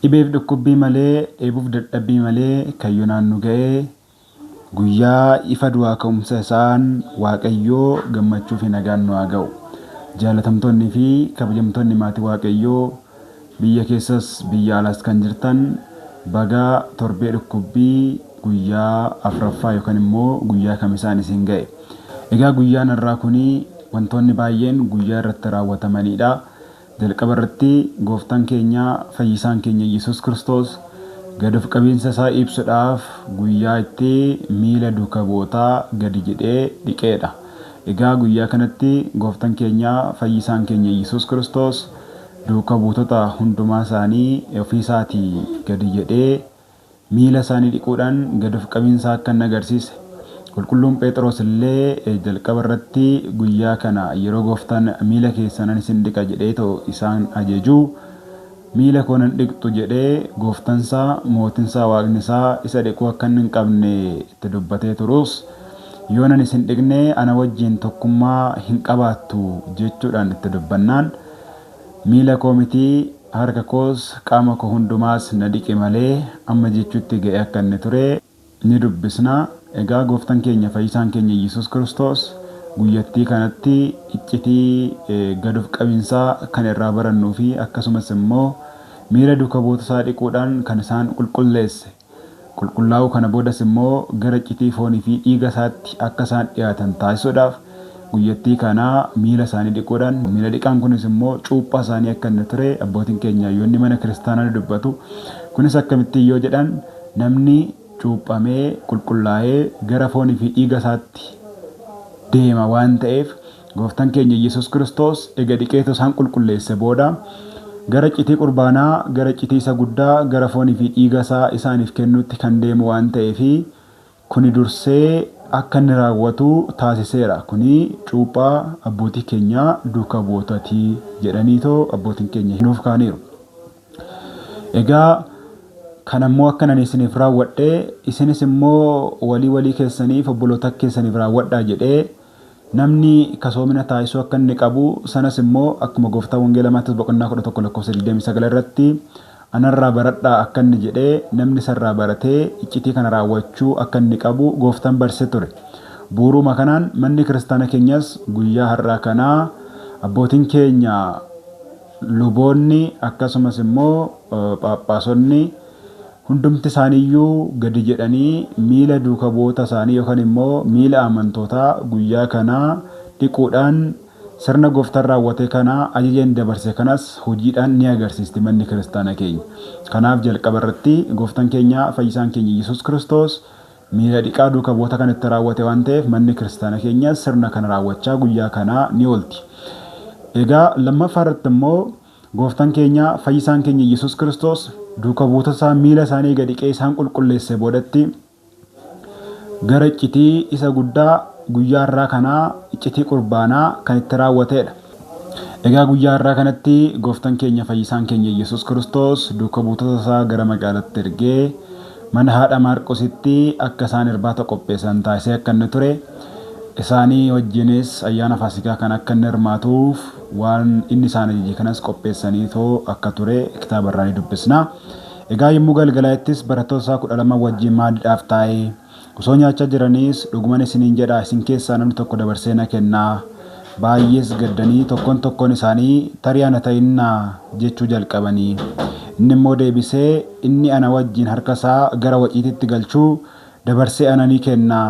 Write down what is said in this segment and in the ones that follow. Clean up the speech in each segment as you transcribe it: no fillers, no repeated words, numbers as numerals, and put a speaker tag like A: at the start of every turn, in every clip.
A: Dhibeef dhukkubbii malee, dheebuuf dadhabbii malee kan yoonaan nu ga'e guyyaa ifa du'aa ka'umsa isaan Waaqayyoo gammachuu fi nagaan nu haa ga'u. Jaalatamtoonni fi kabajamtoonni maatii Waaqayyoo biyya keessas biyya alaas kan jirtan baga torbee dhukkubbii guyyaa afraffaa yookaan immoo guyyaa kamisaan isin ga'e. Egaa guyyaan har'aa kuni wantoonni baay'een guyyaa irratti raawwatamanidha. Jalqaba irratti gooftaan keenya fayyisaan keenya Yesuus Kiristoos gad of qabiinsa isaa ibsuudhaaf guyyaa itti miila duuka bu'ootaa gadi jedhee dhiqeedha. Egaa guyyaa kanatti gooftaan keenya fayyisaan keenya Yesuus Kiristoos duuka buutota hundumaa isaanii ofii isaatii gadi jedhee miila isaanii dhiquudhaan gad of qabiinsa akka inni agarsiise. Qulqulluun Phexros illee jalqaba irratti guyyaa kana yeroo gooftaan miila keessanan isin dhiqa jedhee ta'u isaan ajaju miila koo nan dhiqxu jedhee gooftansaa mootinsaa waaqnisaa isa dhiquu akka inni hin qabne itti dubbatee turus yoo nan isin dhiqne ana wajjin tokkummaa hin qabaattu jechuudhaan itti dubbannaan miila koo mitii harka koos qaama koo hundumaas na dhiqi malee amma jechuutti ga'e akka inni ture ni dubbisna. Egaa gooftaan keenya fayyisaan keenya Yesuus Kiristoos guyyattii kanatti iccitii gad of qabiinsaa kan irraa barannuu fi akkasumas immoo miila duuka buutota isaa dhiquudhaan kan isaan qulqulleesse. Qulqullaa'uu kana boodas immoo gara iccitii foonii fi dhiiga isaatti akka isaan dhiyaatan taasisuudhaaf guyyattii kana miila isaanii dhiquudhaan miila dhiqaan kunis immoo cuuphaa isaanii akka inni ture abbootiin keenya hayyoonni mana kiristaanaa ni dubbatu. Kunis akkamittiin yoo jedhan namni cuuphamee qulqullaa'ee gara foonii fi dhiiga isaatti deema waan ta'eef gooftaan keenya Yesuus Kiristoos ega dhiqeetu isaan qulqulleesse booda gara iccitii qurbaanaa gara iccitii isa guddaa gara foonii fi dhiiga isaa isaaniif kennuutti kan deemu waan ta'eefi kuni dursee akka inni raawwatu taasiseera. Kuni cuuphaa abbootii keenyaa duuka bu'ootatii jedhaniitoo abbootiin keenya nuuf kaaniiru. Egaa kan ammoo akka ani isiniif raawwadhe isinis immoo walii walii keessaniif obboloota keessaniif raawwadhaa jedhee namni kasoomina taasisuu akka inni qabu sanas immoo akkuma gooftaa wangeela Maatewos boqonnaa 11 lakkoofsa 29 irratti anarraa baradhaa akka inni jedhee namni isarraa baratee iccitii kana raawwachuu akka inni qabu gooftaan barsiise ture. Bu'uuruma kanaan manni kiristaana keenyas guyyaa har'aa kanaa abbootiin keenya luboonni akkasumas immoo phaaphaasonni hundumti isaaniiyyuu gadi jedhanii miila duuka bu'oota isaanii yookaan immoo miila amantootaa guyyaa kanaa dhiquudhaan sirna gooftaan raawwate kana ajaja inni dabarse kanas hojiidhaan ni agarsiisti manni kiristaana keenya. Kanaaf jalqaba irratti gooftaan keenya fayyisaan keenya Yesuus Kiristoos miila dhiqaa duuka bu'oota kan itti raawwate waan ta'eef manni kiristaana keenya sirna kana raawwachaa guyyaa kanaa ni oolti. Egaa lammaffaa irratti immoo gooftaan keenya fayyisaan keenya Yesuus Kiristoos duuka buutota isaa miila isaanii gadi dhiqee isaan qulqulleesse boodatti gara iccitii isa guddaa guyyaa har'aa kanaa iccitii qurbaanaa kan itti raawwatedha. Egaa guyyaa har'aa kanatti gooftaan keenya fayyisaan keenya Yesuus Kiristoos duuka buutota isaa gara magaalaatti ergee mana haadha Maarqositti akka isaan irbaata qopheessan taasisee akka inni ture isaanii wajjinis ayyaana Faasikaa kan akka inni hirmaatuuf waan inni isaan ajaje kanas qopheessanii too akka ture kitaaba irraa ni dubbisna. Egaa yommuu galgalaa'ettis barattoota isaa 12 wajjin maaddiidhaaf taa'e. Osoo nyaachaa jiraniis dhuguman isiniin jedha isin keessaa namni tokko dabarsee na kennaa. Baay'ees gaddanii tokkoon tokkoon isaanii tarii ana ta'innaa jechuu jalqabanii. Inni immoo deebisee inni ana wajjin harka isaa gara waciitiitti galchuu dabarsee ana ni kenna.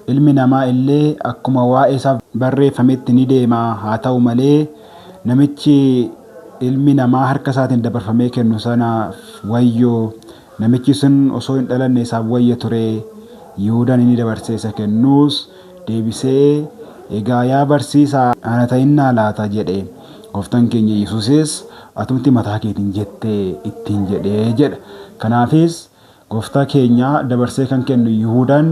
A: Ilmi namaa illee akkuma waa'ee isaaf barreeffametti ni deema haa ta'u malee namichi ilmi namaa harka isaatiin dabarfamee kennu sanaaf wayyoo namichi sun osoo hin dhalanne isaaf wayya ture. Yihuudaan inni dabarsee isa kennuus deebisee egaa yaa barsiisaa ana ta'innaa laata jedhe. Gooftaan keenya Yesuusis atumti mataa keetiin jette ittiin jedhee jedha. Kanaafis gooftaa keenya dabarsee kan kennu Yihuudaan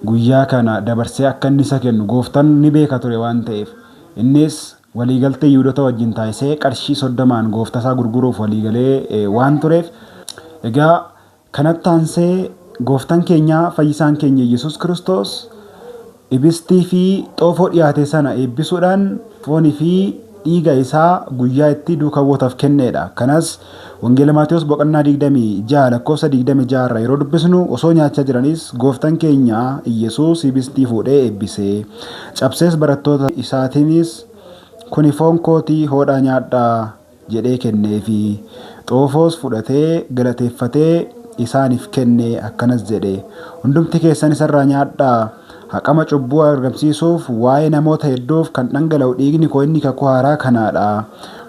A: guyyaa kana dabarsee akka inni isa kennu gooftaan ni beeka ture waan ta'eef innis waliigaltee Yihudoota wajjin taasisee qarshii 30n gooftaa isaa gurguruuf waliigalee waan tureef egaa kanatti aansee gooftaan keenya fayyisaan keenya Yesuus Kiristoos ibistii fi xoofoo dhiyaate sana eebbisuudhaan foonii fi dhiiga isaa guyyaa itti duuka bu'ootaaf kenneedha. Kanas Wangeela Maatewos boqonnaa 26 lakkoofsa 26 irraa yeroo dubbisnu, osoo nyaachaa jiranis gooftaan keenya Iyyasuus hibistii fuudhee eebbisee cabsees barattoota isaatiinis, "Kuni foon kootii, hoodhaa nyaadhaa," jedhee kenneefi. Xoofoos fudhatee galateeffatee isaaniif kenne, akkanas jedhe: "Hundumti keessan isarraa nyaadhaa. Haqama cubbuu argamsiisuuf waa'ee namoota hedduuf kan dhangala'u dhiigni koo inni kakuu haaraa kanaadha.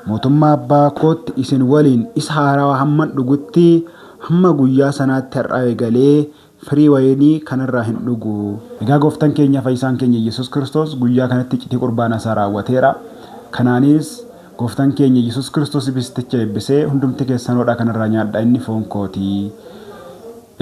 A: Mootummaa abbaa kootti isin waliin isa haarawaa hamman dhugutti, hamma guyyaa sanaatti har'aa eegalee firii wayinii kanarraa hin dhugu." Egaa gooftaan keenya fayyisaan keenya Yesuus Kiristoos guyyaa kanatti iccitii qurbaana isaa raawwateera. Kanaanis gooftaan keenya Yesuus Kiristoos ibisticha eebbisee, "Hundumti keessan hodhaa kanarraa nyaadhaa, inni foon kootii."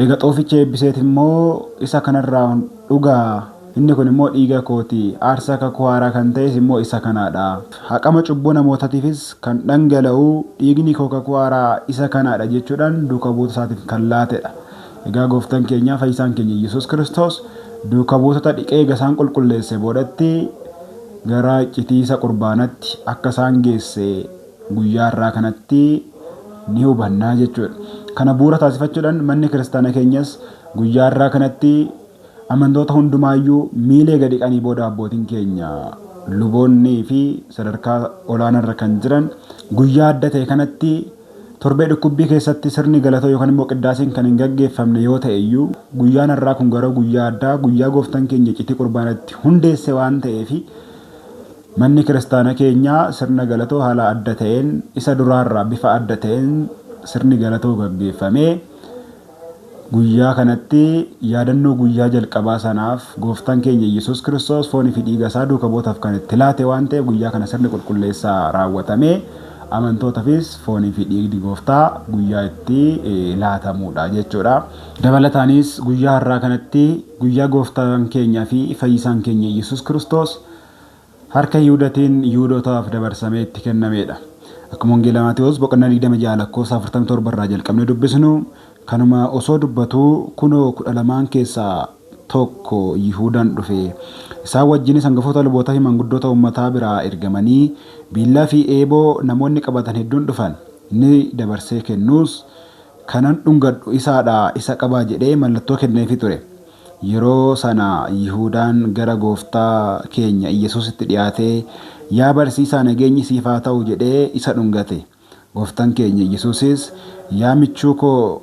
A: Egaa xooficha eebbiseet immoo, "Isa kanarraa dhugaa, inni kun immoo dhiiga kootii, aarsaa kakuu haaraa kan ta'es immoo isa kanaadha. Haqama cubbuu namootaatiifis kan dhangala'u dhiigni koo kakuu haaraa isa kanaadha," jechuudhaan duuka buutota isaatiif kan laatedha. Egaa gooftaan keenya fayyisaan keenya Yesuus Kiristoos duuka buutota dhiqee eega isaan qulqulleesse boodatti gara iccitii qurbaanatti akka isaan geesse guyyaa har'aa kanatti ni hubannaa jechuudha. Kana bu'uura taasifachuudhaan manni kiristaanaa keenyas guyyaa har'aa kanatti amantoota hundumaayyuu miilee gadi dhiqanii booda abbootiin keenya luboonnii fi sadarkaa olaanaarra kan jiran guyyaa adda ta'e kanatti torbee dhukkubbii keessatti sirni galatoo yookaan immoo qiddaaseen kan hin gaggeeffamne yoo ta'e iyyuu, guyyaan har'aa kun garuu guyyaa addaa, guyyaa gooftaan keenya iccitii qurbaanatti hundeesse waan ta'eef, manni kiristaana keenyaa sirna galatoo haala adda ta'een, isa duraarraa bifa adda ta'een sirni galatoo gaggeeffamee, guyyaa kanatti yaadannoo guyyaa jalqabaa sanaaf gooftaan keenya Yesuus Kiristoos foonii fi dhiiga isaa duuka bu'ootaaf kan itti laate waan ta'eef, guyyaa kana sirni qulqulleessaa raawwatamee amantootaafis foonii fi dhiigni gooftaa guyyaa itti laatamudha jechuudha. Dabalataanis guyyaa har'aa kanatti guyyaa gooftaan keenyaa fi fayyisaan keenya Yesuus Kiristoos harka Yihudatiin Yihudotaaf dabarsamee itti kennamedha. Akkuma Wangeela Maatewos boqonnaa 26 lakkoofsa 47 irraa jalqabnee dubbisnu, kanuma osoo dubbatuu kunoo 12n keessaa tokko Yihudaan dhufe. Isaan wajjinis hangafoota lubootaa fi manguddoota uummataa biraa ergamanii biillaa fi eeboo namoonni qabatan hedduun dhufan. Inni dabarsee kennuus, "Kanan dhungadhu isaadha, isa qabaa," jedhee mallattoo kenneefii ture. Yeroo sana Yihudaan gara gooftaa keenya Iyyasuusitti dhiyaatee, "Yaa barsiisaa, nageenyi siif haa ta'u," jedhee isa dhungate. Gooftaan keenya Iyyasuusis, "Yaa michuu koo,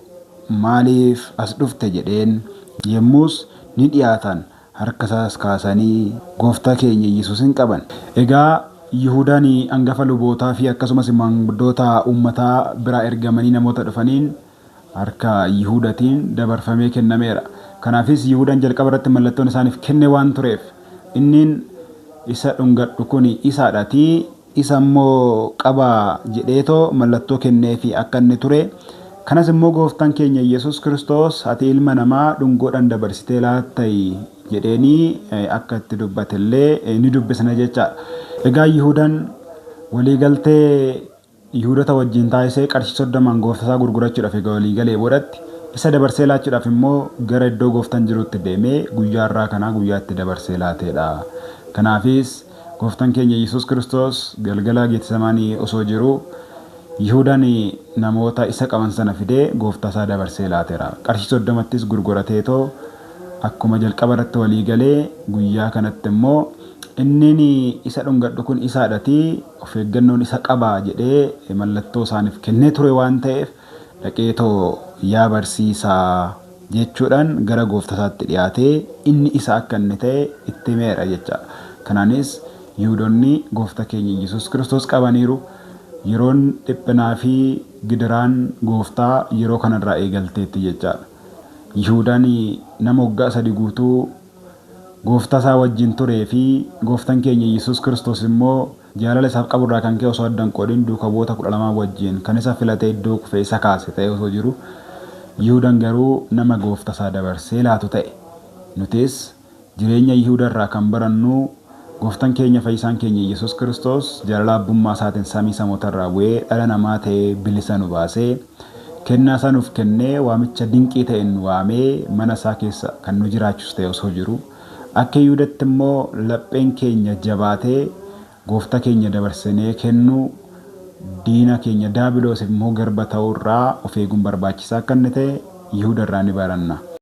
A: maaliif as dhufte?" jedheen. Yommus ni dhiyaatan, harka isaas kaasanii gooftaa keenya Iyyasuusin qaban. Egaa Yihudaan hangafa lubootaa fi akkasumas manguddoota uummataa biraa ergamanii namoota dhufaniin harka Yihudatiin dabarfamee kennameera. Kanaafis Yihudaan jalqaba irratti mallattoon isaaniif kenne waan tureef, "Innin isa dhungadhu kun isaadhaatii isa immoo qabaa," jedheetoo mallattoo kenneefi akka inni ture. Kanas immoo gooftaan keenya Yesuus Kiristoos, "Ati ilma namaa dhungoodhaan dabarsitee laattayi?" jedheenii akka itti dubbatellee ni dubbisna jechaadha. Egaa Yihudaan waliigaltee Yihudota wajjin taasisee qarshii 30n gooftaa isaa gurgurachuudhaaf egaa waliigalee boodatti, isa dabarsee laachuudhaaf immoo gara iddoo gooftaan jirutti deemee guyyaa har'aa kanaa guyyaa itti dabarsee laateedha. Kanaafis gooftaan keenya Yesuus Kiristoos galgala Geetsemaanii osoo jiru Yihudaan namoota isa qaban sana fidee gooftaa isaa dabarsee laateera. Qarshii 30ttis gurgurateetoo akkuma jalqaba irratti walii galee, guyyaa kanatti immoo, "Inni isa dhungadhu kun isaadhatii of eeggannoon isa qabaa," jedhee mallattoo isaaniif kennee ture waan ta'eef, dhaqeetoo "Yaa barsiisaa," jechuudhaan gara gooftaa isaatti dhiyaatee inni isa akka inni ta'e itti himeera jecha. Kanaanis Yihudoonni gooftaa keenya Yesuus Kiristoos qabaniiru. Yeroon dhiphinaa fi gidiraan gooftaa yeroo kanarraa eegalteetti jechaadha. Yihudaan nama waggaa 3 guutuu gooftaa isaa wajjin turee fi gooftaan keenya Yesuus Kiristoos immoo jaalala isaaf qaburraa kan ka'e osoo adda hin qoodin duuka bu'oota 12 wajjin kan isa filatee iddoo kufee isa kaase ta'e osoo jiru, Yihudaan garuu nama gooftaa isaa dabarsee laatu ta'e. Nutis jireenya Yihudaarraa kan barannu, gooftaan keenya fayyisaan keenya Yesuus Kiristoos jaalala abbummaa isaatiin samii samootarraa bu'ee dhala namaa ta'ee bilisa nu baasee, kennaa isaa nuuf kennee, waamicha dinqii ta'een nu waamee mana isaa keessa kan nu jiraachisu ta'e osoo jiru, akka Yihudaatti immoo lapheen keenya jabaatee Gooftaa keenya dabarsinee kennuu, diina keenya daabiloosiif immoo garba ta'uu irraa of eeguun barbaachisaa akka inni ta'e Yihuda irraa ni baranna.